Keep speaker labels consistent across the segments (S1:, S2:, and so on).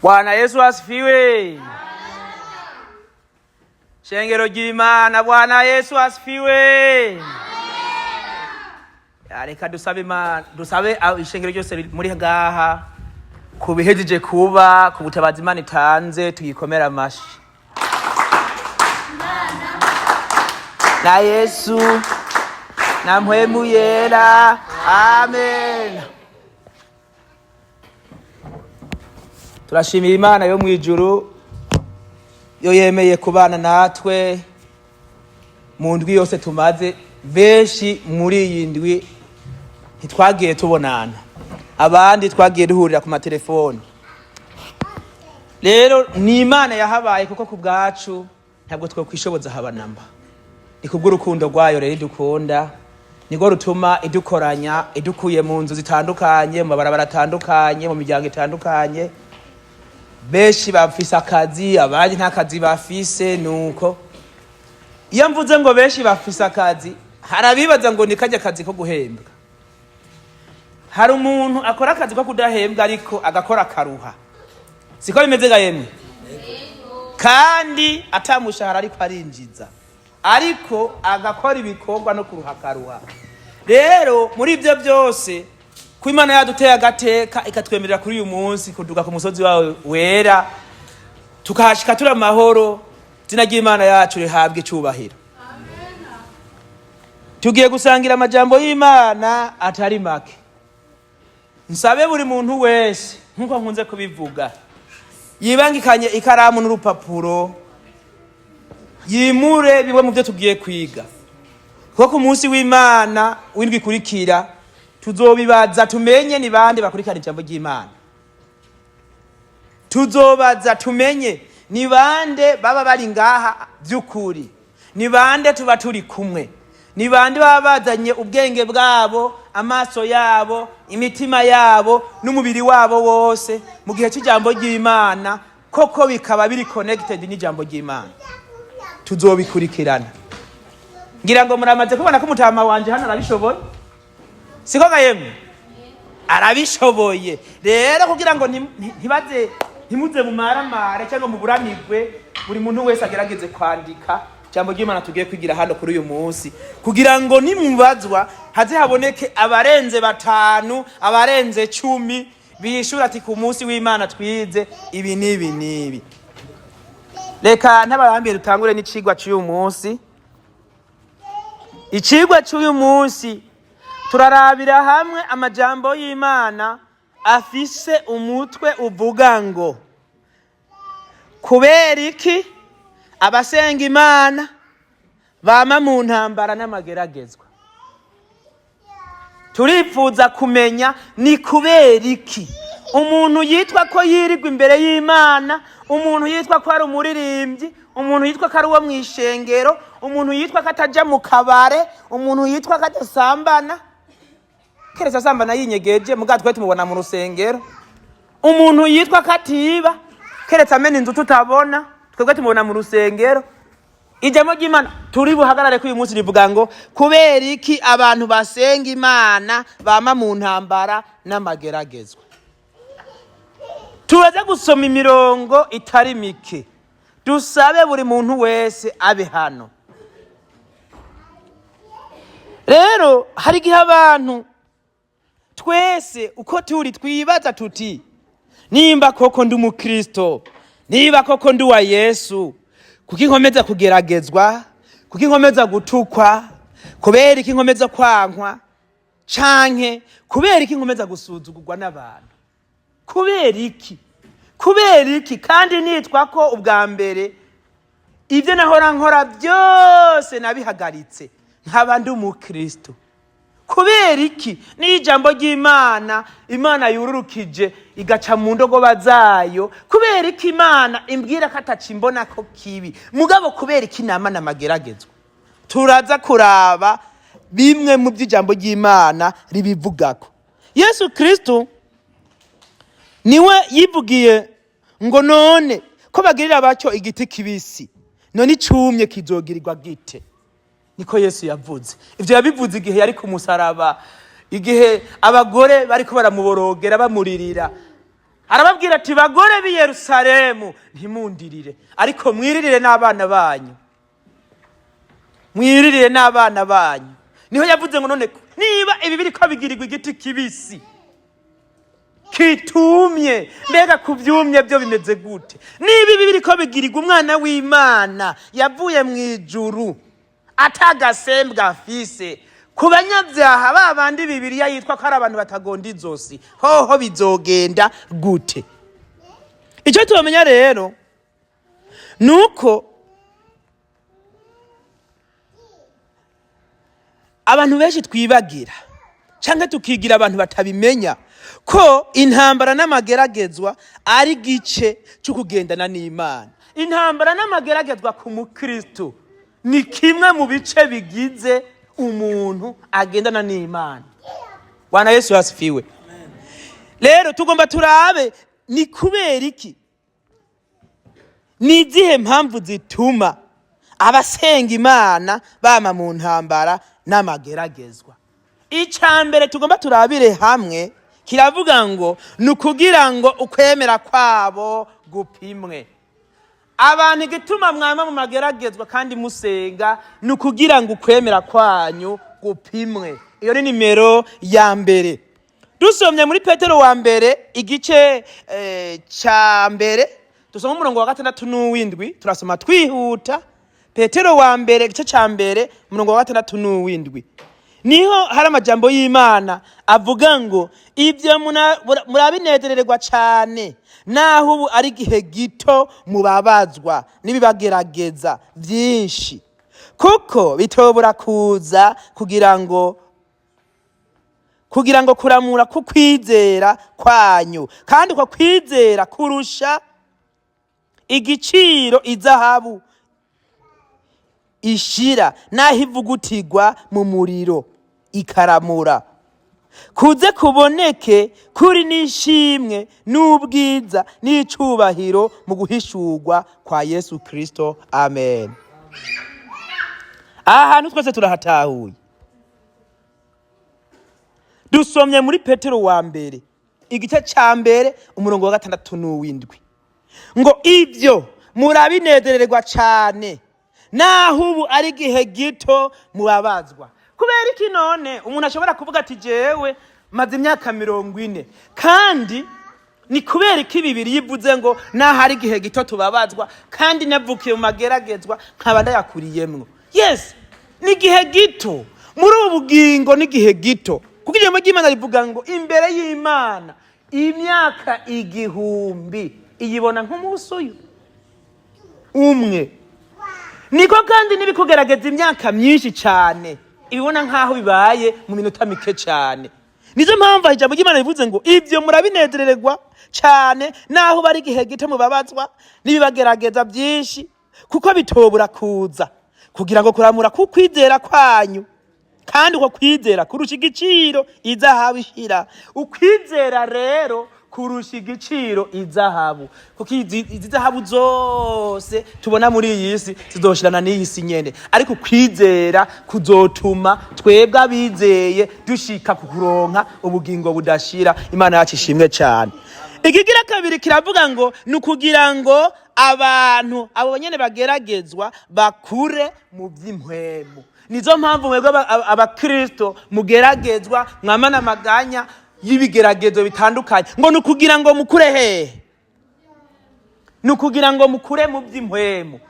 S1: Bwana Yesu asifiwe. Shengero ry'Imana, Bwana Yesu asifiwe. Ya, reka dusabe Imana, dusabe ishengero ryose muri ngaha ku bihejeje kuba ku butabazi Imana itanze, tuyikomere amashi. Na Yesu na mpwemu yera, amen. Turashimira Imana yo mu ijuru yo yemeye kubana natwe mu ndwi yose tumaze. Benshi muri iyi ndwi ntitwagiye tubonana, abandi twagiye duhurira ku matelefoni. Rero ni Imana yahabaye, kuko ku bwacu ntabwo twokwishoboza haba namba. Ni kubw'urukundo rwayo rero idukunda, nirwo rutuma idukoranya, idukuye mu nzu zitandukanye, mu mabarabara atandukanye, mu miryango itandukanye. Benshi bafise akazi, abandi nta kazi bafise. Nuko iyo mvuze ngo benshi bafise akazi, hari abibaza ngo ni karya kazi ko guhembwa. Hari umuntu akora akazi ko kudahembwa ariko agakora akaruha, siko bimeze ga yemwe? Kandi atamushahara ariko arinjiza, ariko agakora ibikorwa no kuruha akaruha. Rero muri ibyo byose, ko Imana yaduteye agateka ikatwemerera kuri uyu munsi kuduga ku musozi wawe wera, tukahashika turi amahoro, izina ry'Imana yacu rihabwe icubahiro. Tugiye gusangira amajambo y'Imana atari make. Nsabe buri muntu wese, nk'uko nkunze kubivuga, yibangikanye ikaramu n'urupapuro, yimure bimwe mu byo tugiye kwiga, kuko ku munsi w'Imana w'indwi ikurikira tuzobibaza, tumenye ni bande bakurikirana ijambo ry'Imana. Tuzobaza tumenye ni bande baba bari ngaha by'ukuri, ni bande tuba turi kumwe, ni bande baba bazanye ubwenge bwabo, amaso yabo, imitima yabo n'umubiri wabo wose mu gihe cy'ijambo ry'Imana, koko bikaba biri connected n'ijambo ry'Imana. Tuzobikurikirana. Ngira ngo muramaze kubona ko umutama wanje hano arabishoboye, siko ga yemwe? Arabishoboye. Rero kugira ngo ntibaze, ntimuze mumaramare cyangwa muburanirwe, buri muntu wese agerageze kwandika ijambo ry'Imana tugiye kwigira hano kuri uyu munsi, kugira ngo nimubazwa haze haboneke abarenze 5, abarenze 10 bishura ati ku munsi w'Imana twize ibi n'ibi n'ibi. Reka ntabarambiye, dutangure n'icigwa cy'uyu munsi. Icigwa cy'uyu munsi turarabira hamwe amajambo y'Imana afise umutwe uvuga ngo kubera iki abasenga Imana bama mu ntambara n'amageragezwa. Turipfuza kumenya ni kubera iki umuntu yitwa ko yirirwa imbere y'Imana, umuntu yitwa ko ari umuririmbyi, umuntu yitwa ko ari uwo mw'ishengero, umuntu yitwa ko ataja mu kabare, umuntu yitwa ko adasambana, keretse asambana yinyegeje, mugabo twe tumubona mu rusengero, umuntu yitwa ko atiba, keretse amena inzu tutabona, twebwe tumubona mu rusengero. Ijambo ry'Imana turi buhagarare kuri uyu munsi rivuga ngo kubera iki abantu basenga Imana bama mu ntambara n'amageragezwa. Turaza gusoma imirongo itari mike, dusabe buri muntu wese abe hano. Rero hari igihe abantu twese uko turi twibaza tuti nimba koko ndi umukristo, niba koko ndi uwa Yesu, kuki nkomeza kugeragezwa, kuki nkomeza gutukwa, kubera iki nkomeza kwankwa, canke kubera iki nkomeza gusuzugurwa n'abantu, kubera iki, kubera iki kandi nitwa ko ubwa mbere ibyo nahora nkora byose nabihagaritse nkaba ndi umukristo. Kubera iki n'ijambo ry'Imana Imana yururukije igaca mu ndogoba zayo, kubera iki Imana imbwira ko ataca imbona ko kibi, mugabo kubera iki nama namageragezwa? Turaza kuraba bimwe mu by'ijambo ry'Imana ribivugako. Yesu Kristo niwe yivugiye ngo none ko bagirira batyo igiti kibisi, none icumye kizogirirwa gite? Niko Yesu yavuze. Ivyo yabivuze igihe yari ku musaraba, igihe abagore bariko baramuborogera bamuririra. Arababwira ati: "Bagore b'i Yerusalemu, ntimundirire, ariko mwiririre n'abana banyu, mwiririre n'abana banyu." Niho yavuze ngo: "None niba ibi biriko bigirirwa igiti kibisi kitumye, mbega ku byumye byo bimeze gute? Niba ibi biriko bigirirwa umwana w'Imana yavuye mu ijuru atagasembwa afise, ku banyabyaha ba bandi Bibiliya yitwa ko ari abantu batagonda izosi, hoho bizogenda gute?" Icyo tubamenya rero ni uko abantu benshi twibagira cyangwa tukigira abantu batabimenya ko intambara n'amageragezwa ari igice cyo kugendana n'Imana. Intambara n'amageragezwa ku mukristo ni kimwe mu bice bigize umuntu agendana n'Imana. Bwana Yesu asifiwe. Rero tugomba turabe ni kubera iki, ni izihe mpamvu zituma abasenga Imana bama mu ntambara n'amageragezwa. Icya mbere tugomba turabire hamwe kiravuga ngo ni ukugira ngo ukwemera kwabo gupimwe. Abantu, igituma mwama mu mageragezwa kandi musenga ni ukugira ngo ukwemera kwanyu gupimwe. Iyo ni nimero ya mbere. Dusomye muri Petero wa mbere, igice cya mbere, dusoma umurongo wa 6 n'uw'indwi. Turasoma twihuta. Petero wa mbere, igice cya mbere, umurongo wa 6 n'uw'indwi, niho hari amajambo y'Imana avuga ngo: "Ibyo murabinezererwa cyane, naho ubu ari igihe gito mubabazwa n'ibibagerageza byinshi, kuko bitobora kuza kugira ngo kuramura kukwizera kwanyu, kandi uko kwizera kurusha igiciro izahabu ishira, naho ivugutirwa mu muriro ikaramura, kuze kuboneke kuri n'ishimwe n'ubwiza n'icubahiro mu guhishurwa kwa Yesu Kristo." Amen. Aha hantu twese turahatahuye. Dusomye muri Petero wa mbere, igice cya mbere, umurongo wa 6 n'uw'indwi, ngo: "Ibyo murabinezererwa cyane, naho ubu ari igihe gito mubabazwa." Kubera iki none umuntu ashobora kuvuga ati: "Jewe maze imyaka 40"? Kandi ni kubera iki Bibiliya ivuze ngo naho ari igihe gito tubabazwa, kandi navukiye mu mageragezwa nkaba ndayakuriyemwo? Yes, ni igihe gito muri ubu bugingo, ni igihe gito, kuko ijambo ry'Imana rivuga ngo imbere y'Imana imyaka 1000 iyibona nk'umunsi uyu umwe. Niko kandi n'ibikugerageza imyaka myinshi cyane ibibona nk'aho bibaye mu minota mike cyane. Nizo mpamvu ijambo ry'Imana rivuze ngo: "Ibyo murabinezererwa cyane, naho bari igihe gito mubabazwa n'ibibagerageza byinshi, kuko bitobura kuza kugira ngo kuramura kukwizera kwanyu, kandi uko kwizera kurusha igiciro izahabu ishira." Ukwizera rero kurusha igiciro izahabu, kuko izi zahabu zose tubona muri iyi si zizoshirana n'iyi si nyene, ariko ukwizera kuzotuma twebwe abizeye dushika ku kuronka ubugingo budashira. Imana yacu ishimwe cyane. Ikigira kabiri kiravuga ngo ni ukugira ngo abantu abo nyene bageragezwa bakure mu by'impwemu. Nizo mpamvu mwebwe abakristo mugeragezwa, mwamana amaganya y'ibigeragezo bitandukanye, ngo ni ukugira ngo mukure hehe? Ni ukugira ngo mukure mu by'impwemu.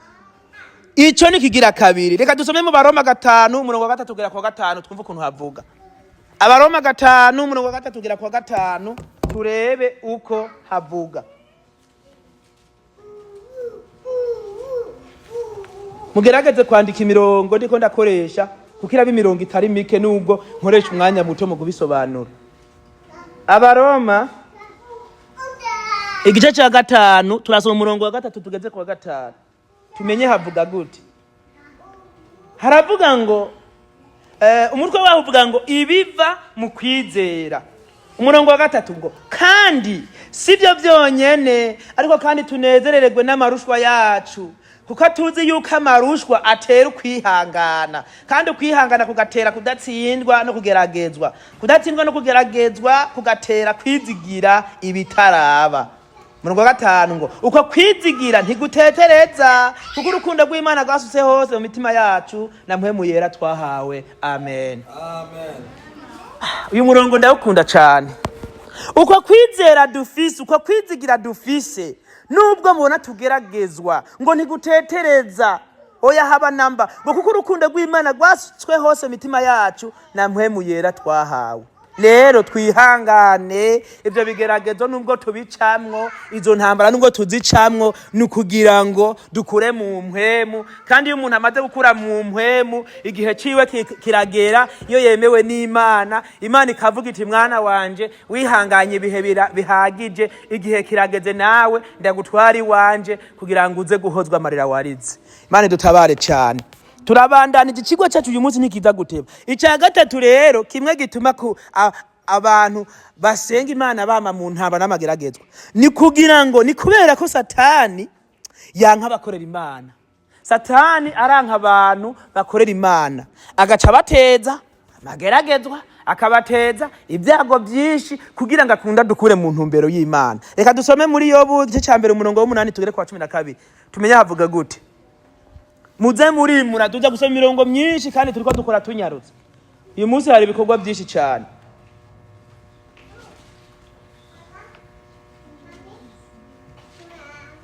S1: Icyo ni kigira kabiri. Reka dusome mu Baroma 5, umurongo wa 3 kugera ku wa 5, twumve ukuntu havuga. Abaroma 5, umurongo wa 3 kugera ku wa 5, turebe uko havuga. Mugerageze kwandika imirongo ndiko ndakoresha, kuko iraba imirongo itari mike, nubwo nkoresha umwanya muto mu kubisobanura. Abaroma igice cya 5, turasoma umurongo wa 3 tugeze ku wa 5, tumenye havuga gute. Haravuga ngo umutwe waho uvuga ngo ibiva mu kwizera. Umurongo wa 3 ngo: "Kandi si byo byonyene, ariko kandi tunezerererwe n'amarushwa yacu, Kuko tuzi yuko amarushwa atera ukwihangana, kandi ukwihangana kugatera kudatsindwa no kugeragezwa, kudatsindwa no kugeragezwa kugatera kwizigira ibitaraba. Murongo wa 5 ngo uko kwizigira ntigutetereza, kuko urukundo rw'Imana rwasutse hose mu mitima yacu na Mpwemu Yera twahawe. Amen.
S2: Amen.
S1: Uyu murongo ndawukunda cyane. Uko kwizera dufise, uko kwizigira dufise, nubwo mubona tugeragezwa, ngo ntigutetereza, oya haba namba, ngo kuko urukundo rw'Imana rwasutswe hose mu mitima yacu na Mpwemu Yera twahawe. Rero twihangane ibyo bigeragezo nubwo tubicamwo, izo ntambara nubwo tuzicamwo, ni ukugira ngo dukure mu mpwemu. Kandi iyo umuntu amaze gukura mu mpwemu, igihe ciwe kiragera iyo yemewe n'Imana, Imana ikavuga iti mwana wanje wihanganye ibihe bihagije, igihe kirageze nawe ndagutwara iwanje kugira ngo uze guhozwa amarira warize. Imana idutabare cyane. Turabandanije ikigo cyacu uyu munsi ntikiza guteba. Icya gatatu rero, kimwe gituma abantu basenga Imana bama mu ntambara n'amageragezwa, ni kugira ngo ni kubera ko Satani yanka abakorera Imana. Satani aranka abantu bakorera Imana, agaca abateza amageragezwa, akabateza ibyago byinshi kugira ngo akunda dukure mu ntumbero y'Imana. Reka dusome muri Yobu igice cya 1 umurongo w'umunani tugere ku wa 12, tumenye havuga gute. Muze murimura, tuza gusoma imirongo myinshi kandi turiko dukora tunyarutse. Uyu munsi hari ibikorwa byinshi cyane.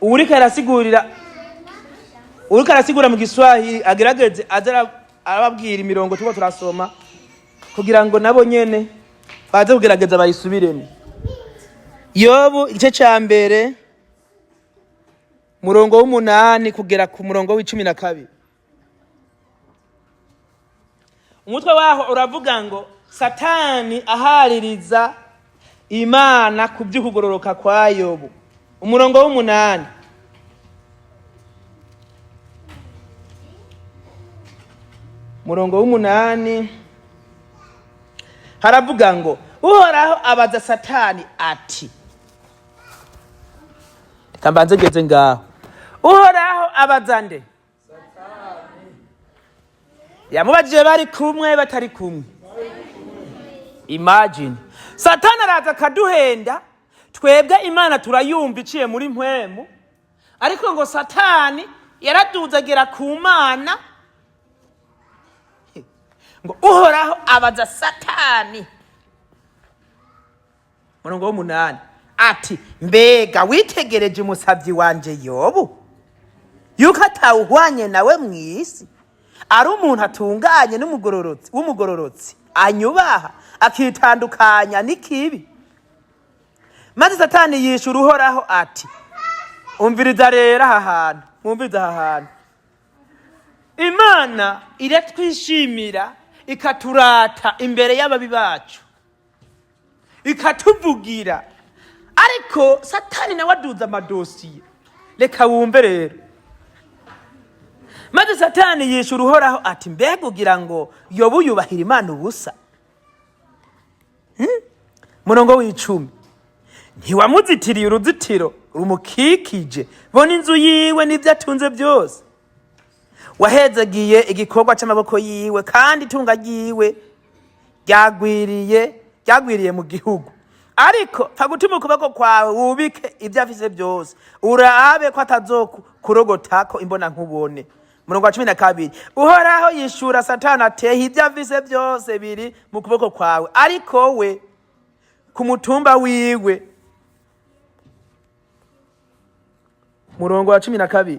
S1: Uwuriko arasigurira, uwuriko arasigura mu Giswahili agerageze aze arababwira imirongo turiko turasoma kugira ngo nabo nyene baze kugerageza bayisubiremo. Yobu igice ca 1 murongo w'umunani kugera ku murongo w'icumi na kabiri. Umutwe waho uravuga ngo Satani ahaririza Imana ku by'ukugororoka kwa Yobu. Umurongo w'umunani. Murongo w'umunani haravuga ngo Uhoraho abaza Satani ati, reka mbanze ngeze ngaho. Uhoraho abaza nde? Yamubajije bari kumwe batari kumwe. Imagine Satani araza akaduhenda, twebwe Imana turayumva iciye muri mpwemu, ariko ngo Satani yaraduze agera ku Mana. Ngo Uhoraho abaza Satani, murongo w'umunani, ati mbega witegereje umusavyi wanje Yobu, yuko atawuhwanye nawe mw'isi, ari umuntu atunganye n'umugororotsi, w'umugororotsi, anyubaha akitandukanya n'ikibi. Maze Satani yishura Uhoraho ati, umviriza rero aha hantu, mwumviriza aha hantu. Imana iratwishimira ikaturata imbere y'ababi bacu, ikatuvugira, ariko Satani nawe aduza amadosiye. Reka wumve rero. Maze Satani yishura Uhoraho ati mbega ugira ngo Yobu yubahira Imana ubusa? Murongo w'icumi, ntiwamuzitiriye uruzitiro rumukikije, bona inzu yiwe n'ibyo atunze byose. Wahezagiye igikorwa c'amaboko yiwe, kandi itunga ryiwe ryagwiriye mu gihugu. Ariko pfa gutuma ukuboko kwawe wubike ibyo afise byose, urabe ko atazokurogotako imbona nkubone. Murongo wa 12, Uhoraho yishura Satani ati ibyo afise byose biri mu kuboko kwawe, ariko we ku mutumba wiwe. Murongo wa 12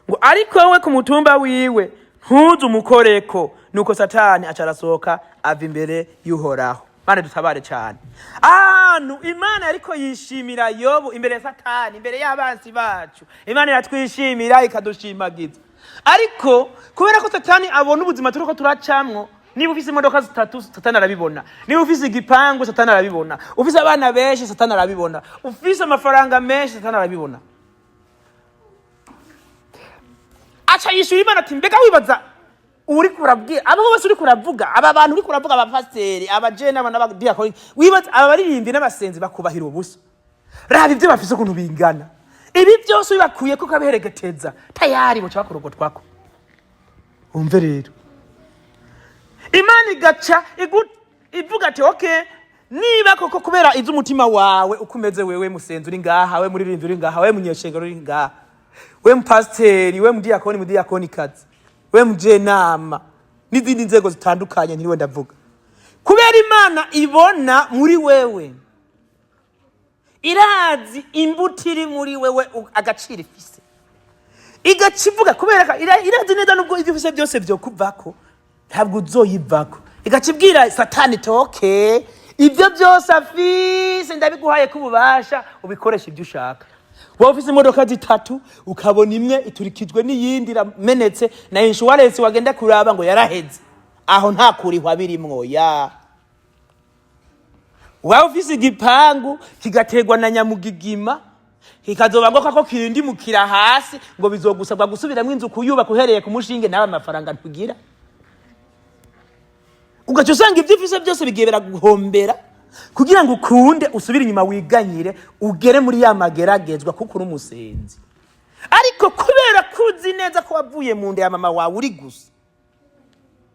S1: ngo ariko we ku mutumba wiwe ntuze umukoreko. Nuko Satani aca arasohoka ava imbere y'Uhoraho. Mana dutabare cyane. Ahantu Imana ariko yishimira Yobu imbere ya Satani, imbere y'abansi bacu, Imana iratwishimira ikadushimagiza. Ariko kubera ko Satani abona ubuzima turiko turacamwo, niba ufise imodoka zitatu Satani arabibona, niba ufise igipangu Satani arabibona, ufise abana benshi Satani arabibona, ufise amafaranga menshi Satani arabibona. Aca yishura Imana ati mbega wibaza uri kurabwira abo bose uri kuravuga, aba bantu uri kuravuga, abapasiteri, abajene, aba n'abadiakoni, wibaza aba baririmbyi n'abasenzi bakubahira ubusa? Raba ibyo bafise ukuntu bingana. Ibi byose ubibakuye ko ukabiheregeteza, tayari buca bakorogotwako. Wumve rero, Imana igaca ivuga ati: "Okay, niba koko kubera iz'umutima wawe uko umeze, wewe musenzi uri ngaha, we muririmbyi uri ngaha, we munyeshengero uri ngaha, we mupasiteri, we mudiyakoni, mudiyakonikazi, we mujenama n'izindi nzego zitandukanye ntiriwe ndavuga, kubera Imana ibona muri wewe, irazi imbuto iri muri wewe agaciro ifise, igaca ivuga kubera ko irazi neza nubwo ibyo ufise byose vyokuvako ntabwo uzoyivako, igaca ibwira Satani iti: 'Okay, ibyo byose afise ndabiguhaye ko ububasha, ubikoresha ibyo ushaka.' Wowe ufise imodoka zitatu, ukabona imwe iturikijwe n'iyindi iramenetse, na insurance wagenda kuraba ngo yaraheze, aho nta kurihwa birimwo. Ya waba ufise igipangu kigaterwa na nyamugigima, kikazoba ngo kako kirindimukira hasi, ngo bizogusabwa gusubiramwo inzu kuyubaka uhereye ku mushinge, nawe amafaranga ntugira, ugaca usanga ibyo ufise byose bigiye biraguhombera kugira ngo ukunde usubire inyuma wiganyire, ugere muri ya mageragezwa, kuko uri umusenzi. Ariko kubera ko uzi neza ko wavuye mu nda ya mama wawe uri gusa,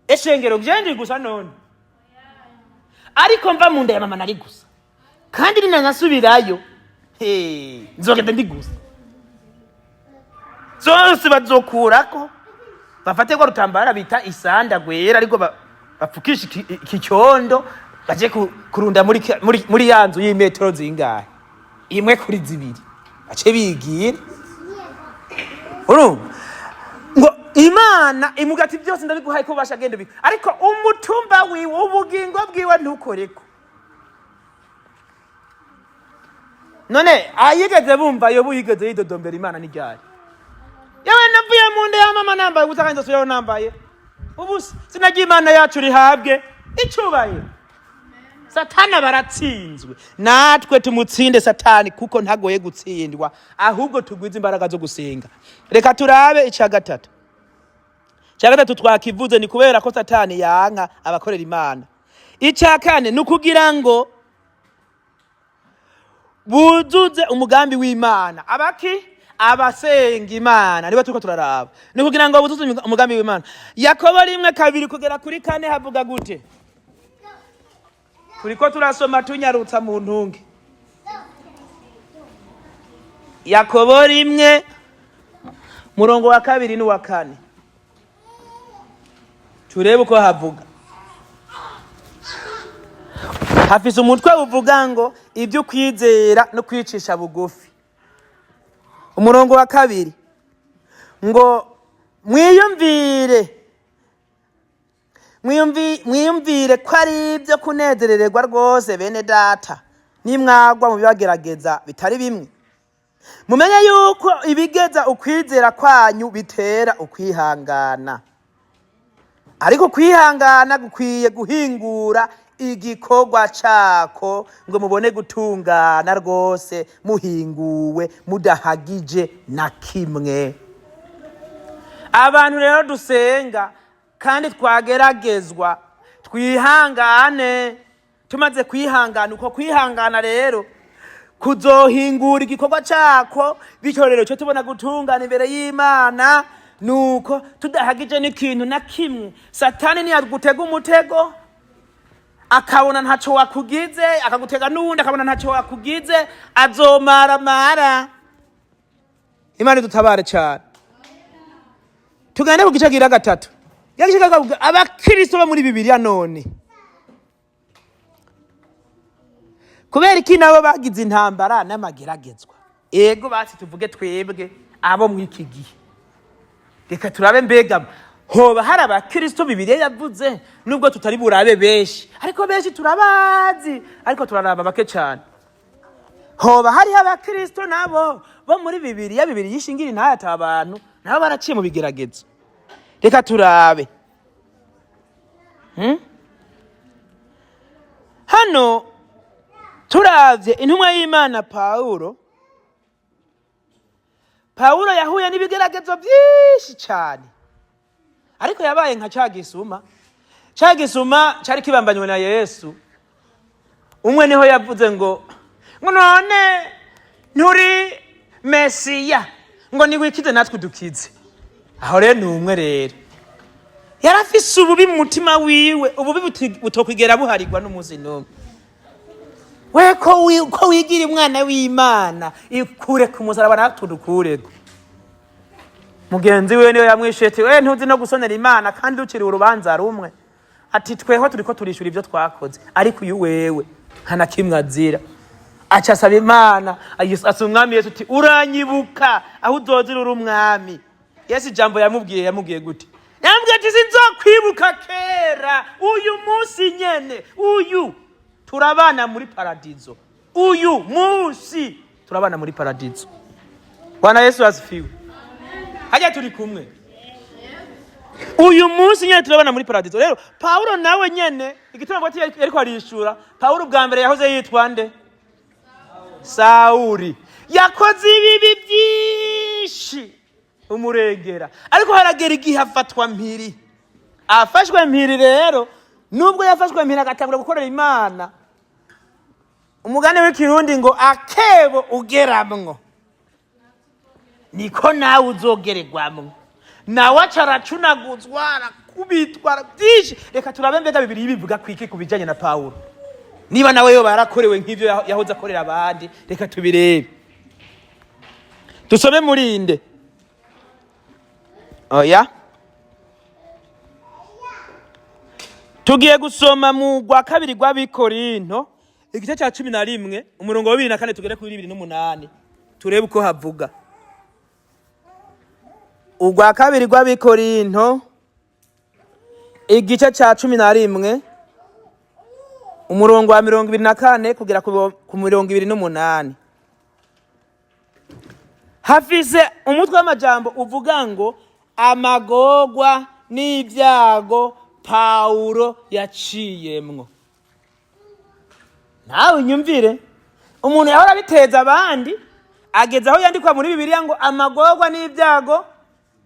S1: eshengero je ndi gusa none, ariko mva mu nda ya mama nari gusa, kandi ninanasubirayo, hey, nzogenda ndi gusa. Zose bazokurako, bafate rwa rutambara bita isanda gwera, ariko bapfukisha iki cyondo, baje kurunda muri ya nzu y'imetero zingahe, imwe kuri zibiri, bace bigira. Urumva ngo Imana imuga ati: 'Byose ndabiguhaye ko ubasha, genda ubiko, ariko umutumba wiwe, ubugingo bwiwe ntukoreko.' None ayigeze bumva Yobu yigeze yidodombera Imana n'iryari? Yewe, navuye mu nda ya mama nambaye ubusa, kandi nzosubirayo nambaye ubusa. Sinagiye. Imana yacu rihabwe icubahiro. Satani baratsinzwe, natwe tumutsinde Satani, kuko ntagoye gutsindwa, ahubwo tugwize imbaraga zo gusenga. Reka turabe icya gatatu. Icya gatatu twakivuze, ni kubera ko Satani yanka abakorera Imana. Icya kane ni ukugira ngo buzuze umugambi w'Imana. Abaki abasenga Imana nibo turiko turaraba, ni kugira ngo buzuze umugambi w'Imana. Yakobo 1:2 kugera kuri 4 havuga gute? Turiko turasoma tunyarutsa mu ntunge. Yakobo 1, murongo wa 2 n'uwa 4, turebe uko havuga. Hafise umutwe uvuga ngo ibyo kwizera no kwicisha bugufi. Umurongo wa 2 ngo: Mwiyumvire ko ari ibyo kunezerererwa rwose, bene data, nimwagwa mu bibagerageza bitari bimwe. Mumenye yuko ibigeza ukwizera kwanyu bitera ukwihangana, ariko kwihangana gukwiye guhingura igikorwa cako, ngo mubone gutungana rwose, muhinguwe, mudahagije na kimwe." Abantu rero dusenga kandi twageragezwa, twihangane. Tumaze kwihangana, uko kwihangana rero kuzohingura igikorwa cako, bityo rero cyo tubona gutungana imbere y'Imana, nuko tudahagije n'ikintu na kimwe. Satani ntiyagutega umutego akabona ntaco wakugize, akagutega n'uwundi akabona ntaco wakugize, azomaramara. Imana idutabare cyane. Tugende ku gice gira gatatu. Gice gatatu, abakristo bo muri Bibiliya. None kubera iki nabo bagize intambara n'amageragezwa? Ego basi tuvuge twebwe abo muri iki gihe. Reka turabe mbega hoba hari abakristo Bibiliya yavuze, nubwo tutari burabe benshi, ariko benshi turabazi, ariko turaraba bake cyane. Hoba hariho abakristo nabo bo muri Bibiliya, Bibiliya ishingira intayata, abantu nabo baraciye mu bigeragezo? Reka turabe. Hano turavye intumwa y'Imana Pawulo, Pawulo yahuye n'ibigeragezo byinshi cyane, ariko yabaye nka ca gisuma, ca gisuma cari kibambanywe na Yesu. Umwe niho yavuze ngo none nturi Mesiya, ngo niwikize natwe udukize. Aho rero ni umwe rero yarafise ububi mu mutima wiwe, ububi butokwigera buharigwa n'umunsi n'umwe. We ko wigira umwana w'Imana, ikure ku musaraba natwe udukureko. Mugenzi we niwe yamwishuye ati: "We ntuzi no gusonera Imana kandi uciriwe urubanza rumwe." Ati: "Tweho turiko turishura ibyo twakoze, ariko uyu wewe nta na kimwe azira." Aca asaba Imana, asaba Umwami Yesu uti: "Uranyibuka aho uzozira uri umwami." Yesu ijambo yamubwiye, yamubwiye gute? Yamubwiye ati: "Sinzokwibuka kera, uyu munsi nyene uyu turabana muri paradizo, uyu munsi turabana muri paradizo." Bwana Yesu asifiwe. Hajya turi kumwe, uyu munsi nyene turabana muri paradizo. Rero Pawulo nawe nyene, igituma avuga ati yariko arishura, Pawulo ubwa mbere yahoze yitwa nde? Sawuri. Yakoze ibibi byinshi umurengera, ariko haragera igihe afatwa mpiri. Afashwe mpiri rero, nubwo yafashwe mpiri agatangura gukorera Imana, umugani w'ikirundi ngo: "Akebo ugeramwo niko nawe uzogererwamwo." Nawe aca aracunaguzwa, arakubitwa byinshi. Reka turabe mbega bibiri bivuga kwiki ku bijyanye na Pawulo, niba nawe yoba yarakorewe nk'ibyo yahoze akorera abandi. Reka tubirebe, dusome murinde. Oya, tugiye gusoma mu rwa kabiri rw'Abikorinto, igice cya 11, umurongo wa 24 tugere kuri 28, turebe uko havuga. Urwa kabiri rw'Abikorinto, igice cya 11, umurongo wa 24 kugera ku 28, hafise umutwe w'amajambo uvuga ngo: "Amagorwa n'ibyago Pawulo yaciyemwo." Nawe unyumvire, umuntu yahora abiteza abandi ageze aho yandikwa muri Bibiliya ngo amagorwa n'ibyago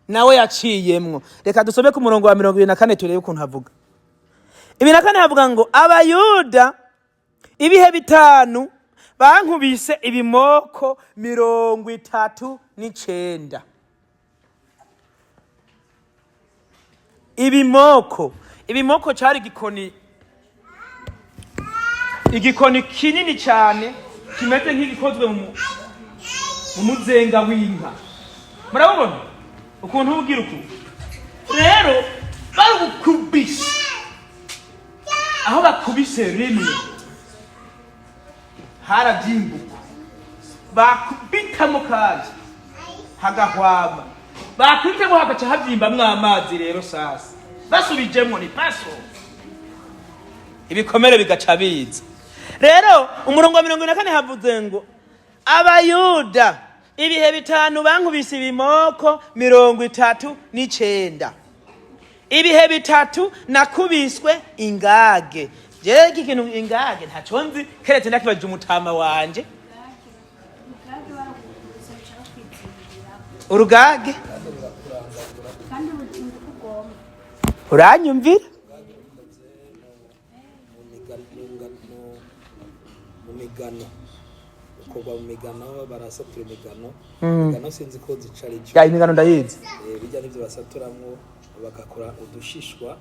S1: nawe yaciyemwo. Reka dusome ku murongo wa 24, turebe ukuntu havuga. 24 havuga ngo: "Abayuda ibihe bitanu bankubise ibimoko 39." Ibimoko, ibimoko cyari igikoni, igikoni kinini cyane kimeze nk'igikozwe mu muzenga w'inka. Murabubona ukuntu ubugira uku? Rero barugukubise, aho bakubise rimwe harabyimbuka, bakubitamo kandi hagahwama, bakubitamo hagaca habyimbamwo amazi. Rero sasa basubijemwo ni paso, ibikomere bigaca biza. Rero umurongo wa 44 havuze ngo: "Abayuda ibihe bitanu bankubise ibimoko 39, ibihe bitatu nakubiswe ingage." Jewe iki kintu ingage ntaco nzi, keretse ndakibajije umutama wanje.
S2: Ubwage baragukubise uca bakwizirirako.
S1: Urugage.
S2: Kandi ubutinda uko ugomba.
S1: Uranyumvira?
S3: Mu migano, ukorwa mu migano, barasatura imigano. Imigano sinzi ko zica ari cyo.
S1: Ya, imigano ndayizi.
S3: Bijya n'ibyo basaturamwo bagakora udushishwa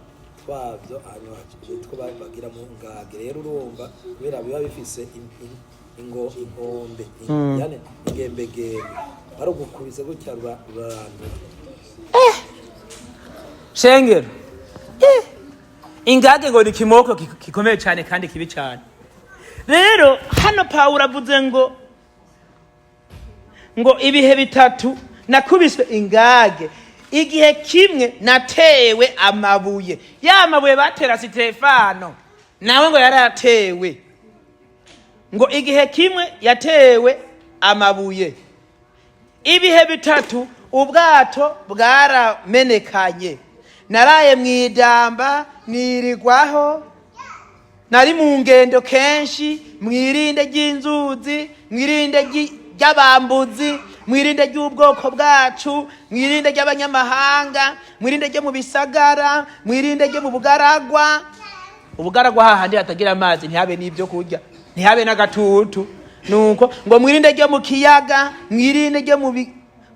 S3: twabyo, hanyuma nitwo bagira mu ngage. Rero urumva, kubera biba bifise inkombe, yani ingembegembe, barugukubise gutya rurarandura.
S1: Shengero, ingage ngo ni kimoko gikomeye cyane kandi kibi cyane. Rero hano Pawulo avuze ngo ibihe bitatu nakubiswe ingage, igihe kimwe natewe amabuye. Ya mabuye batera Sitefano, nawe ngo yaratewe. Ngo igihe kimwe yatewe amabuye, ibihe bitatu ubwato bwaramenekanye, naraye mu idamba, nirigwaho, nari mu ngendo kenshi, mwirinde ry'inzuzi, mwirinde ry'abambuzi, mwirinde ry'ubwoko bwacu, mwirinde ry'abanyamahanga, mwirinde ryo mu bisagara, mwirinde ryo mu bugaragwa. Ubugaragwa hahandi hatagira amazi, ntihabe n'ibyo kurya, ntihabe n'agatutu. Nuko ngo mwirinde ryo mu kiyaga, mwirinde ryo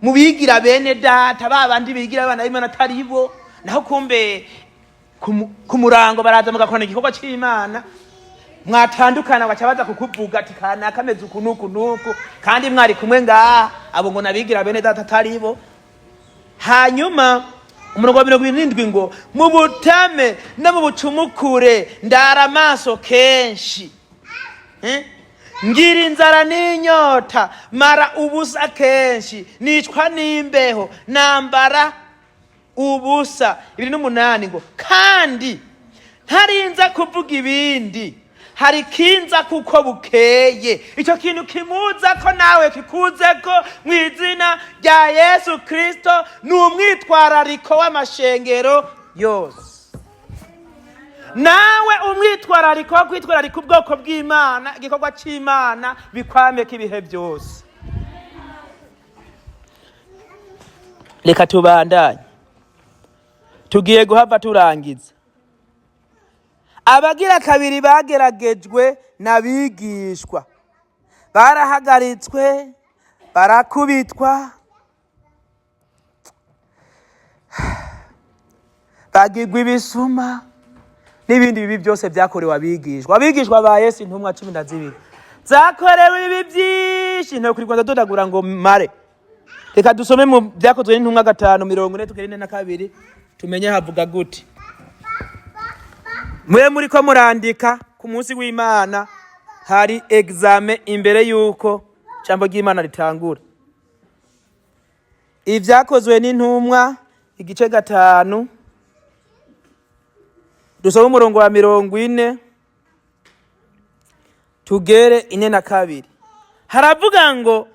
S1: mu bigira bene data, ba bandi bigira abana b'Imana atari bo. Naho kumbe ku murango baraza mugakorana igikorwa c'Imana, mwatandukana baca baza kukuvuga ati kanaka ameze uku n'uku n'uku, kandi mwari kumwe ngaha. Abo ngo nabigira bene data atari bo. Hanyuma umurongo wa 77 ngo mu butame no mu bucumukure ndara amaso kenshi. Ngira inzara n'inyota, mara ubusa kenshi, nicwa n'imbeho, nambara ubusa. 28 ngo kandi ntarinza kuvuga ibindi, hari kinza kuko bukeye. Icyo kintu kimuza ko nawe kikuze ko mu izina rya Yesu Kristo, ni umwitwarariko w'amashengero yose. Nawe umwitwarariko wo kwitwararika ubwoko bw'Imana, igikorwa c'Imana, bikwameka ibihe byose. Reka tubandanye, tugiye guhava turangiza. Abagira kabiri bageragejwe n'abigishwa, barahagaritswe, barakubitwa, bagirwa ibisuma n'ibindi bibi byose byakorewe abigishwa. Abigishwa ba Yesu, intumwa 12, zakorewe ibi byinshi, ntokwirwa ndadodagura ngo mare. Reka dusome mu Byakozwe n'Intumwa 5:40 tugere 42, tumenye havuga gute. Mwe muri ko murandika, ku munsi w'Imana hari examen imbere y'uko ijambo ry'Imana ritangura. Ibyakozwe n'Intumwa igice 5, dusome umurongo wa 40 tugere 42. Haravuga ngo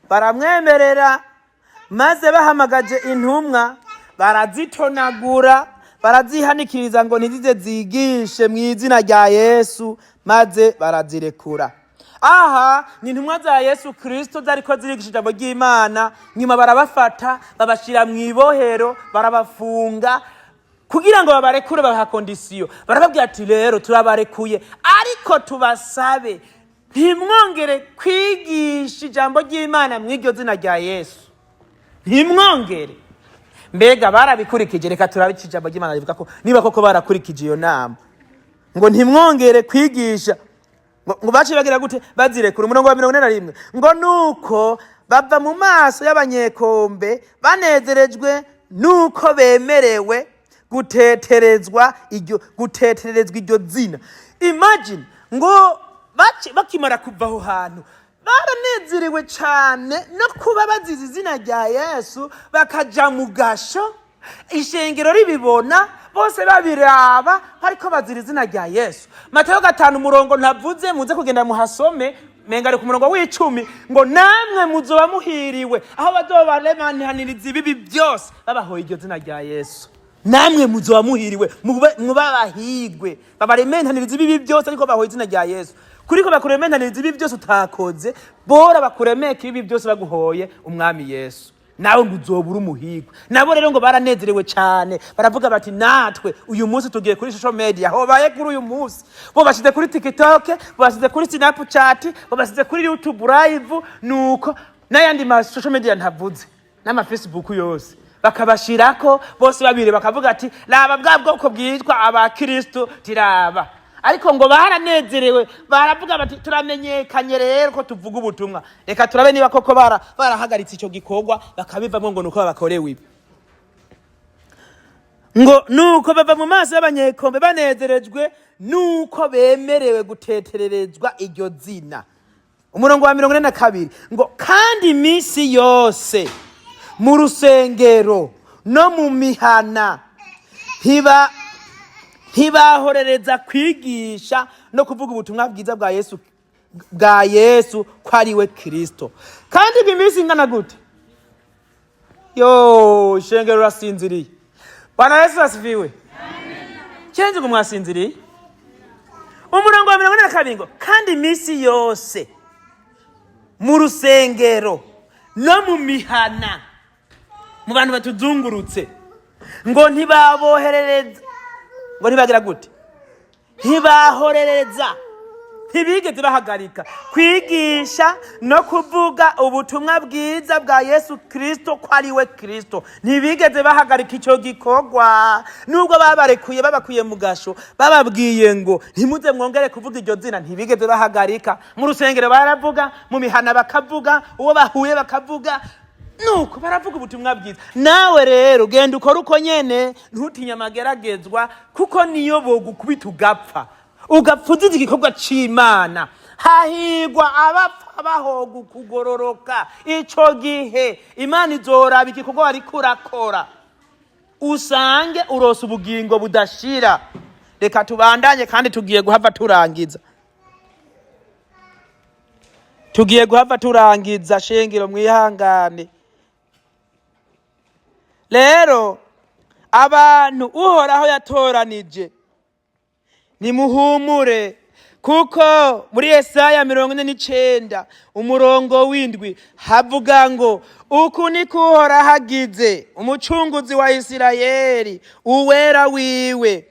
S1: baramwemerera, maze bahamagaje intumwa barazitonagura, barazihanikiriza ngo ntizize zigishe mu izina rya Yesu, maze barazirekura. Aha ni intumwa za Yesu Kristo zariko zirigisha ijambo ry'Imana, nyuma barabafata babashyira mu ibohero, barabafunga. Kugira ngo babarekure babaha condition, barababwira ati rero turabarekuye, ariko tubasabe ntimwongere kwigisha ijambo ry'Imana mu iryo zina rya Yesu, ntimwongere. Mbega barabikurikije? Reka turabe icyo ijambo ry'Imana rivuga ko niba koko barakurikije iyo nama, ngo ntimwongere kwigisha. Ngo baciye bagira gute? Bazirekura. Umurongo wa 41 ngo nuko bava mu maso y'abanyekombe banezerejwe nuko bemerewe guteterezwa iryo zina. Imagine, ngo bakimara kuva aho hantu baranezerewe cyane no kuba bazize izina rya Yesu, bakaja mu gasho, ishengero ribibona, bose babiraba ariko bazira izina rya Yesu. Matayo 5 umurongo ntavuze, muze kugenda muhasome, menga ari ku murongo w'10, ngo namwe muzoba muhiriwe aho bazobaremananiriza ibibi byose babahoye iryo zina rya Yesu. Namwe muzoba muhiriwe, mube abahigwe babarementaniriza ibibi byose ariko bahoye izina rya Yesu. Kuriko bakurementaniriza ibibi byose utakoze, bora bakuremeka ibibi byose baguhoye Umwami Yesu, nawe ngo uzobura umuhigwe. Nabo rero ngo baranezerewe cyane, baravuga bati natwe uyu munsi tugiye kuri social media. Hobaye kuri uyu munsi bo bashyize kuri TikTok, bo bashyize kuri Snapchat, bo bashyize kuri YouTube live, nuko n'ayandi ma social media ntavuze n'ama Facebook yose, bakabashirako bose babiri, bakavuga ati raba bwa bwoko bwitwa abakristo, tiraba. Ariko ngo baranezerewe, baravuga bati turamenyekanye rero ko tuvuga ubutumwa. Reka turabe niba koko barahagaritse icyo gikorwa bakabivamo, ngo nuko babakorewe ibi. Ngo nuko bava mu maso y'abanyekombe banezerejwe nuko bemerewe gutetererezwa iryo zina. Umurongo wa 42 ngo kandi iminsi yose mu rusengero no mu mihana ntibahorereza kwigisha no kuvuga ubutumwa bwiza bwa Yesu ko ari we Kristo. Kandi ngo iminsi ingana gute? Yo, shengero urasinziriye. Bwana Yesu asifiwe. Cyenze ngo mwasinziriye. Umurongo wa 42 ngo kandi iminsi yose mu rusengero no mu mihana, mu bantu batuzungurutse, ngo ntibaboherereza, ngo ntibagira gute? Ntibahorereza. Ntibigeze bahagarika kwigisha no kuvuga ubutumwa bwiza bwa Yesu Kirisito, ko ari we Kirisito. Ntibigeze bahagarika icyo gikorwa nubwo babarekuye, babakuye mu gasho, bababwiye ngo ntimuze mwongere kuvuga iryo zina. Ntibigeze bahagarika. Mu rusengero baravuga, mu mihana bakavuga, uwo bahuye bakavuga, nuko baravuga ubutumwa bwiza. Nawe rero genda ukore uko nyene, ntutinye amageragezwa, kuko niyo bogukubita ugapfa, ugapfa uzize igikorwa c'Imana. Hahigwa abapfa bahoga ukugororoka. Ico gihe Imana izoraba igikorwa wariko urakora, usange urose ubugingo budashira. Reka tubandanye, kandi tugiye guhava turangiza, tugiye guhava turangiza. Shengero, mwihangane. Rero abantu Uhoraho yatoranije, nimuhumure, kuko muri Yesaya 49 umurongo w'7 havuga ngo: "Uku niko Uhoraho agize, Umucunguzi wa Isirayeli, Uwera wiwe,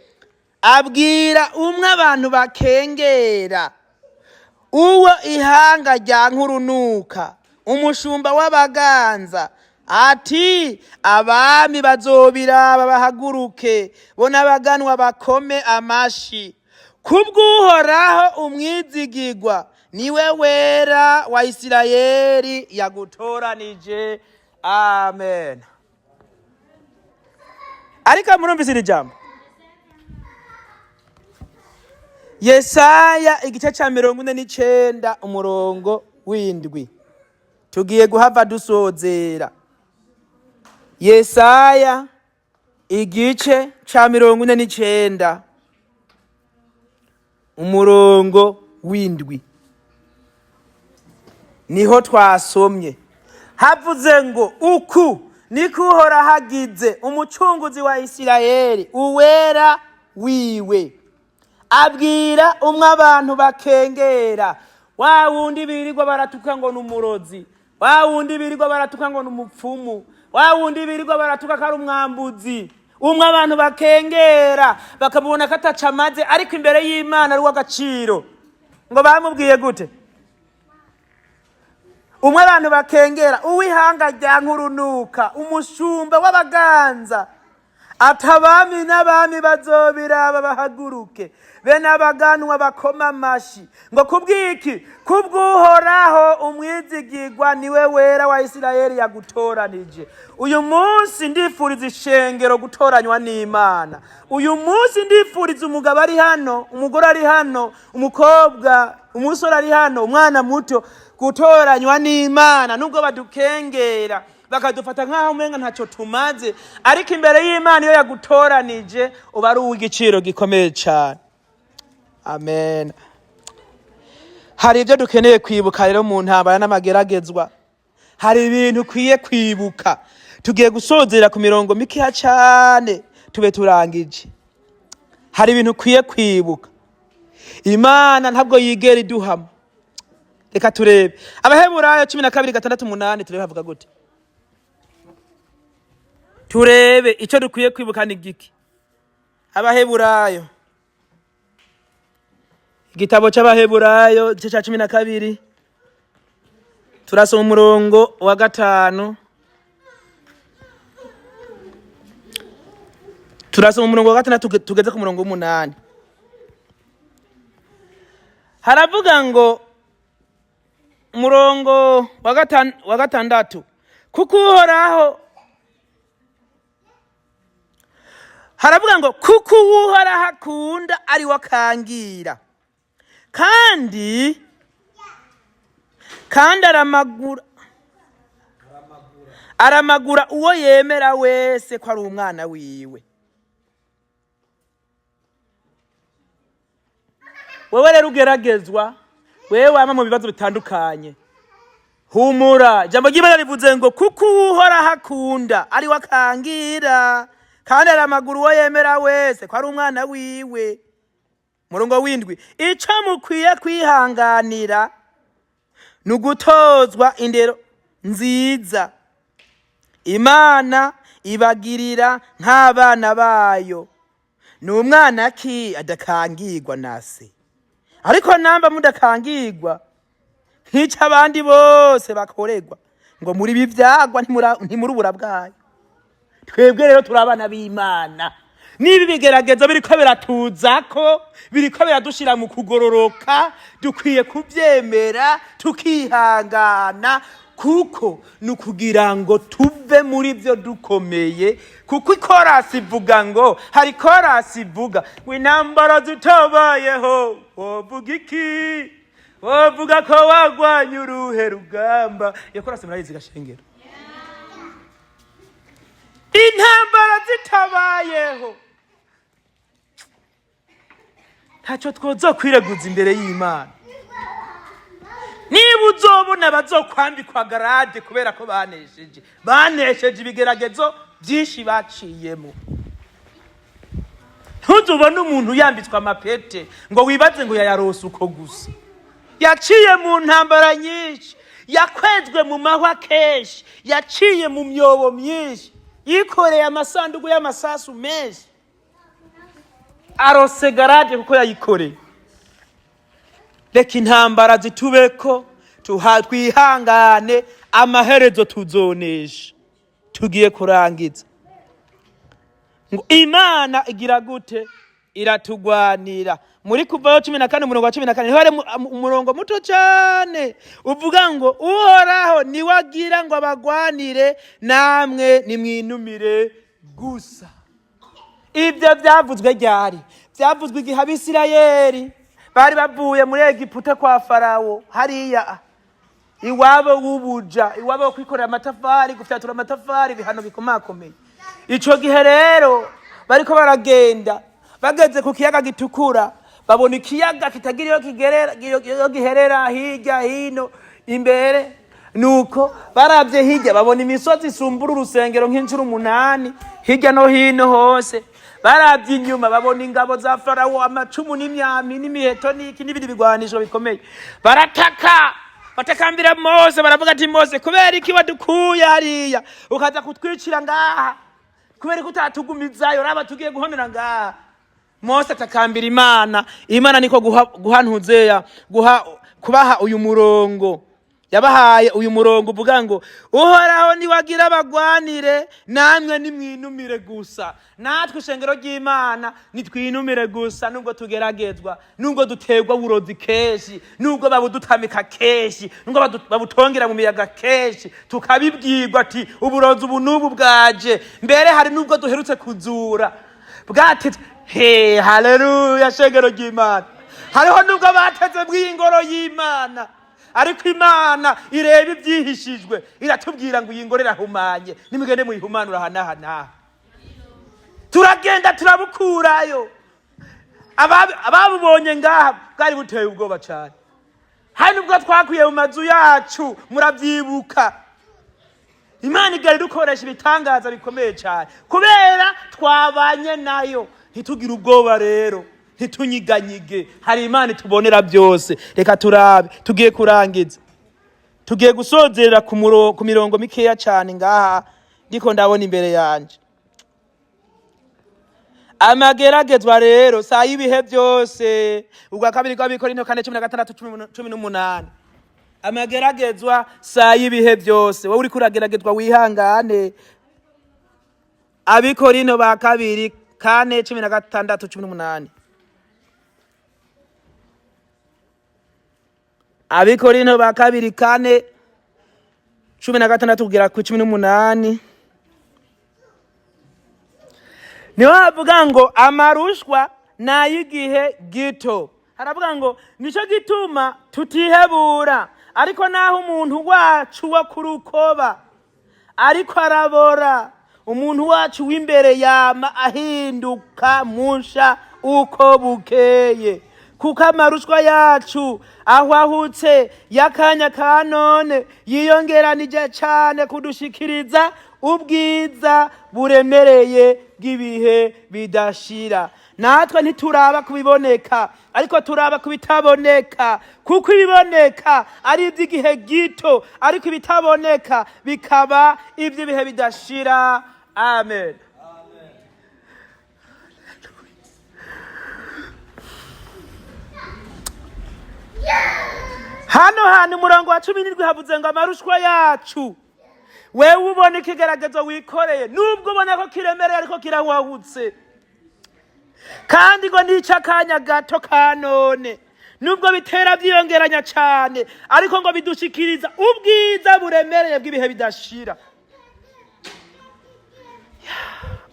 S1: abwira umwe abantu bakengera, uwo ihanga rya nkurunuka, umushumba w'abaganza, ati: Abami bazobiraba bahaguruke, bo n'abaganwa bakome amashi, kubw'Uhoraho umwizigigwa, niwe Wera wa Isirayeli yagutoranije." Amen. Ariko murumvise iri jambo, Yesaya igice cya 49 umurongo w'7. Tugiye guhava dusozera. Yesaya igice cya 49 umurongo w'7 niho twasomye. Havuze ngo: "Uku niko Uhoraho agize, Umucunguzi wa Isirayeli, Uwera wiwe, abwira umwe abantu bakengera, wa wundi birirwa baratuka ngo ni umurozi, wa wundi birirwa baratuka ngo ni umupfumu, wa wundi birirwa baratuka ko ari umwambuzi, umwe abantu bakengera bakamubona ko ataca amaze, ariko imbere y'Imana ari uw'agaciro." Ngo bamubwiye gute? Umwe abantu bakengera, uw'ihanga rya nkurunuka, umushumba w'abaganza, ati: "Abami n'abami bazobiraba bahaguruke, bene abaganwa bakoma amashi." Ngo kubw'iki? Kubw'Uhoraho umwizigirwa, niwe Wera wa Isirayeli yagutoranije. Uyu munsi ndifuriza ishengero gutoranywa n'Imana. Uyu munsi ndifuriza umugabo ari hano, umugore ari hano, umukobwa, umusore ari hano, umwana muto, gutoranywa n'Imana. Nubwo badukengera, bakadufata nk'aho umenga ntacyo tumaze, ariko imbere y'Imana iyo yagutoranije uba ari uw'igiciro gikomeye cyane. Amen. Hari ibyo dukeneye kwibuka rero mu ntambara n'amageragezwa. Hari ibintu ukwiye kwibuka. Tugiye gusozera ku mirongo mikeya cyane, tube turangije. Hari ibintu ukwiye kwibuka. Imana ntabwo yigera iduhama. Reka turebe Abaheburayo 12 6 8, turebe havuga gute. Turebe icyo dukwiye kwibuka ni giki. Abaheburayo, igitabo cy'Abaheburayo, igice cya 12, turasoma umurongo wa 5. Turasoma umurongo wa 6 tugeze ku murongo w'8. Haravuga ngo, umurongo wa 6, kuko Uhoraho, haravuga ngo: "Kuko Uhoraho akunda ari we akangira, kandi aramagura uwo yemera wese ko ari umwana wiwe." Wewe rero ugeragezwa, wewe wama mu bibazo bitandukanye, humura. Ijambo ry'Imana rivuze ngo: "Kuko Uhoraho akunda ari we akangira, kandi aramagura uwo yemera wese ko ari umwana wiwe." Murongo w'7: "Ico mukwiye kwihanganira ni ugutozwa indero nziza Imana ibagirira nk'abana bayo. Ni umwana ki adakangirwa na se?" Ariko namba mudakangirwa nk'icyo abandi bose bakorerwa, ngo muri ibi byagwa ntimurubura bwayo. Twebwe rero turi abana b'Imana. Niba ibigeragezo biriko biratuzako, biriko biradushira mu kugororoka, dukwiye kubyemera tukihangana, kuko ni ukugira ngo tuve muri byo dukomeye. Kuko ikorasi ivuga ngo, hari korasi ivuga ngo intambara zitabayeho wovuga iki? Wovuga ko wagwanye uruhe rugamba? Iyo korasi murayizi gashengero. Intambara zitabayeho ntacyo twoza kwireguza imbere y'Imana. Niba uzobona bazokwambikwa grade kubera ko banesheje ibigeragezo byinshi baciyemo. Ntuzubone umuntu yambitswe amapete ngo wibaze ngo yayarose uko gusa. Yaciye mu ntambara nyinshi, yakwezwe mu mahwa kenshi, yaciye mu myobo myinshi, yikoreye amasanduku y'amasasu menshi. Arose grade kuko yayikoreye. Reka intambara zitubeko, twihangane, amaherezo tuzonesha. Tugiye kurangiza. Ngo Imana igira gute? Iratugwanira. Muri Kuvayo 14, umurongo wa 14, niho hari umurongo muto cyane uvuga ngo Uhoraho niwe agira ngo abagwanire, namwe nimwinumire gusa. Ibyo byavuzwe ryari? Byavuzwe igihe Abisirayeli bari bavuye muri Egiputa kwa Farawo, hariya iwabo w'ubuja, iwabo wo kwikorera amatafari, gufyatura amatafari, ibihano bikomakomeye. Ico gihe rero bariko baragenda, bageze ku kiyaga gitukura, babona ikiyaga kitagira iyo kigerera, iyo giherera, hirya hino imbere. Nuko baravye hirya babona imisozi isumbura urusengero nk'inshuro 8 hirya no hino hose. Baravye inyuma babona ingabo za Farawo, amacumu n'imyami n'imiheto n'iki n'ibindi bigwanisho bikomeye. Barataka, batakambira Mose, baravuga ati: "Mose, kubera iki wadukuye hariya ukaza kutwicira ngaha? Kubera ko utatugumizayo? Raba tugiye guhonera ngaha." Mose atakambira Imana. Imana niko guha, guha ntuzeya, guha kubaha uyu murongo. Yabahaye uyu murongo uvuga ngo Uhoraho niwagira abagwanire, namwe nimwinumire gusa. Natwe ishengero ry'Imana nitwinumire gusa, nubwo tugeragezwa, nubwo duterwa uburozi kenshi, nubwo babudutamika kenshi, nubwo babutongera mu miyaga kenshi, tukabibwirwa ati uburozi ubu n'ubu bwaje. Mbere hari nubwo duherutse kuzura bwatetse. He, haleluya, shengero ry'Imana! Hariho nubwo bateze bw'ingoro y'Imana, ariko Imana ireba ibyihishijwe, iratubwira ngo iyi ngoro irahumanye, nimugende muyihumanura aha n'aha n'aha. Turagenda turabukurayo. Ababubonye ngaha bwari buteye ubwoba cyane. Hari nubwo twakwiye mu mazu yacu, murabyibuka. Imana igari dukoresha ibitangaza bikomeye cyane kubera twabanye nayo. Ntitugire ubwoba rero, ntitunyiganyige, hari Imana itubonera byose. Reka turabe, tugiye kurangiza, tugiye gusozerera ku mirongo mikeya cyane ngaha ndiko ndabona imbere yanje. Amageragezwa rero saa y'ibihe byose. Ubwa kabiri bw'Abikorinto 4, 16, 18. Amageragezwa saa y'ibihe byose. Wowe uriko urageragezwa wihangane. Abikorinto ba kabiri 4, 16, 18. Abikorinto ba kabiri 4, 16 kugera ku 18, niho havuga ngo amarushwa ni ay'igihe gito. Haravuga ngo nicyo gituma tutihebura, ariko naho umuntu wacu wo ku rukoba ariko arabora, umuntu wacu w'imbere yama ahinduka musha uko bukeye. Kuko amarushwa yacu ahwahutse y'akanya ka none yiyongeranije cyane kudushikiriza ubwiza buremereye bw'ibihe bidashira. Natwe ntituraba kubiboneka, ariko turaba kubitaboneka, kuko ibiboneka ari iby'igihe gito, ariko ibitaboneka bikaba iby'ibihe bidashira. Amen. Hano hantu umurongo wa 17 havuze ngo amarushwa yacu. Wewe ubona ikigeragezo wikoreye, nubwo ubona ko kiremereye ariko kirahwahutse, kandi ngo nica akanya gato ka none, nubwo bitera byiyongeranya cyane, ariko ngo bidushikiriza ubwiza buremereye bw'ibihe bidashira.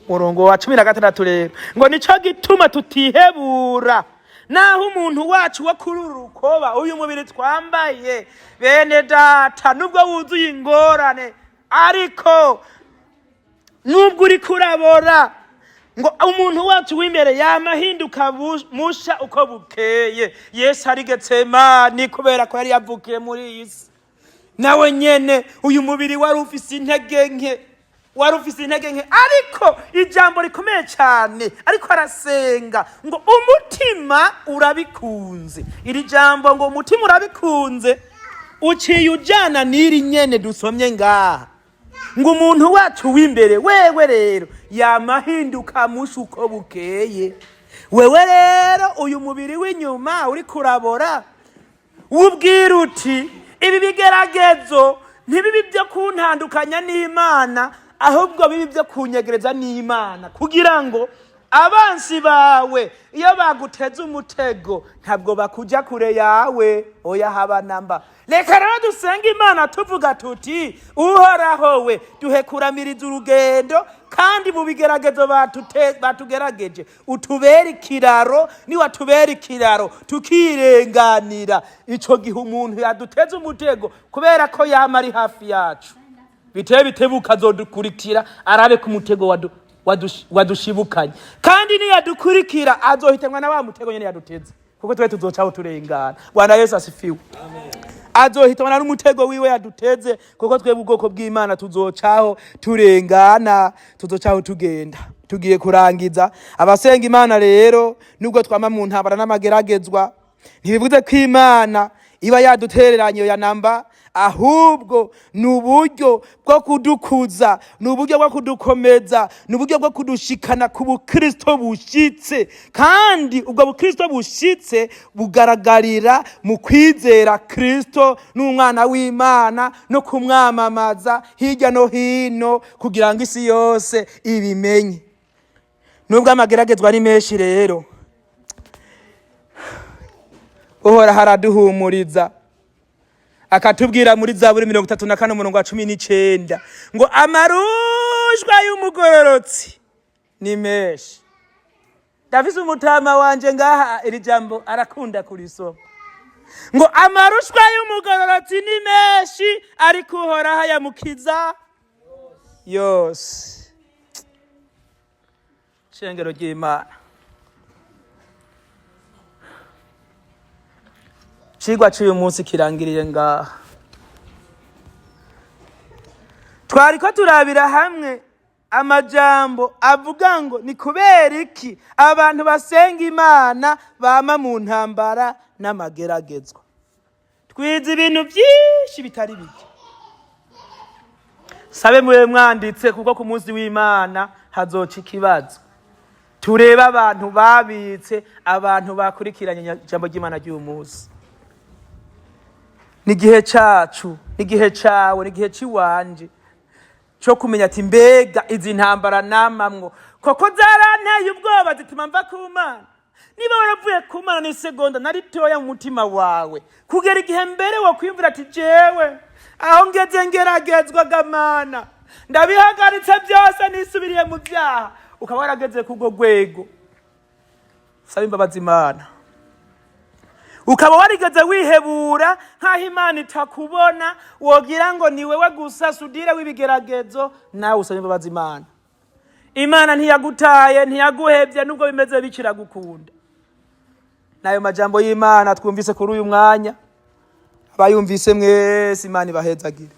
S1: Murongo wa 16 rero ngo nico gituma tutihebura, naho umuntu wacu wo kuri uru rukoba, uyu mubiri twambaye, bene data, nubwo wuzuye ingorane, ariko nubwo uri kurabora, ngo umuntu wacu w'imbere yama ahinduka musha uko bukeye. Yesu ari Getsemani kubera ko yari yavukiye muri iyi si, nawe nyene uyu mubiri wari ufise intege nke, wari ufise intege nke, ariko ijambo rikomeye cyane, ariko arasenga ngo umutima urabikunze. Iri jambo ngo umutima urabikunze uciye ujana n'iri nyene dusomye ngaha, ngo umuntu wacu w'imbere wewe rero yamahinduka musha uko bukeye. Wewe rero uyu mubiri w'inyuma uri kurabora, wubwira uti ibi bigeragezo ntibibi byo kuntandukanya n'Imana, ahubwo bibi byo kunyegereza n'Imana, kugira ngo abansi bawe iyo baguteze umutego ntabwo bakuja kure yawe, oya haba namba. Reka rero dusenge Imana tuvuga tuti Uhoraho we, duhe kuramiriza urugendo, kandi mu bigeragezo batugerageje utubere ikiraro. Niwatubera ikiraro tukirenganira, ico gihe umuntu yaduteze umutego, kubera ko yama ari hafi yacu, bitebe bitebuka azodukurikira arabe ko umutego wadushibukanye, kandi niyadukurikira azohitanwa na wa mutego nyene yaduteze, kuko twe tuzocaho turengana. Bwana Yesu asifiwe. Azohitanwa n'umutego wiwe yaduteze, kuko twebwe ubwoko bw'Imana tuzocaho turengana, tuzocaho tugenda. Tugiye kurangiza. Abasenga Imana rero, nubwo twama mu ntambara n'amageragezwa, ntibivuze ko Imana iba yadutereranye ya namba, ahubwo ni uburyo bwo kudukuza, ni uburyo bwo kudukomeza, ni uburyo bwo kudushikana ku bukristo bushitse. Kandi ubwo bukristo bushitse bugaragarira mu kwizera Kristo n'umwana w'Imana, no kumwamamaza hirya no hino kugira ngo isi yose ibimenye. Nubwo amageragezwa ari menshi rero, Uhoraho araduhumuriza, akatubwira muri Zaburi 34 umurongo wa 19 ngo amarushwa y'umugororotsi ni menshi. Ndafise umutama wanje ngaha, iri jambo arakunda kurisoma, ngo amarushwa y'umugororotsi ni menshi, ariko Uhoraho ayamukiza yose. Shengero ry'Imana, cigwa c'uyu munsi kirangiriye ngaha. Twariko turabira hamwe amajambo avuga ngo ni kubera iki abantu basenga Imana bama mu ntambara n'amageragezwa. Twize ibintu byinshi bitari bike. Sabe mube mwanditse, kuko ku munsi w'Imana hazoca ikibazo, turebe abantu babitse, abantu bakurikiranye ijambo ry'Imana ry'uyu munsi. N'igihe cacu, n'igihe cawe, n'igihe c'iwanje cyo kumenya ati mbega izi ntambara namamwo koko zaranteye ubwoba zituma mva ku Mana? Niba waravuye ku Mana n'isegonda na ritoya mu mutima wawe, kugera igihe mbere wo kwiyumvira ati jewe aho ngeze ngeragezwaga Mana, ndabihagaritse byose, nisubiriye mu byaha, ukaba warageze kubwo rwego, saba imbabazi Imana. Ukaba warigeze wihebura nk'aho Imana itakubona, wogira ngo ni wewe gusa sudire w'ibigeragezo, nawe usaba imbabazi Imana. Imana ntiyagutaye, ntiyaguhebye, nubwo bimeze bikiragukunda. N'ayo majambo y'Imana twumvise kuri uyu mwanya, abayumvise mwese Imana ibahezagire.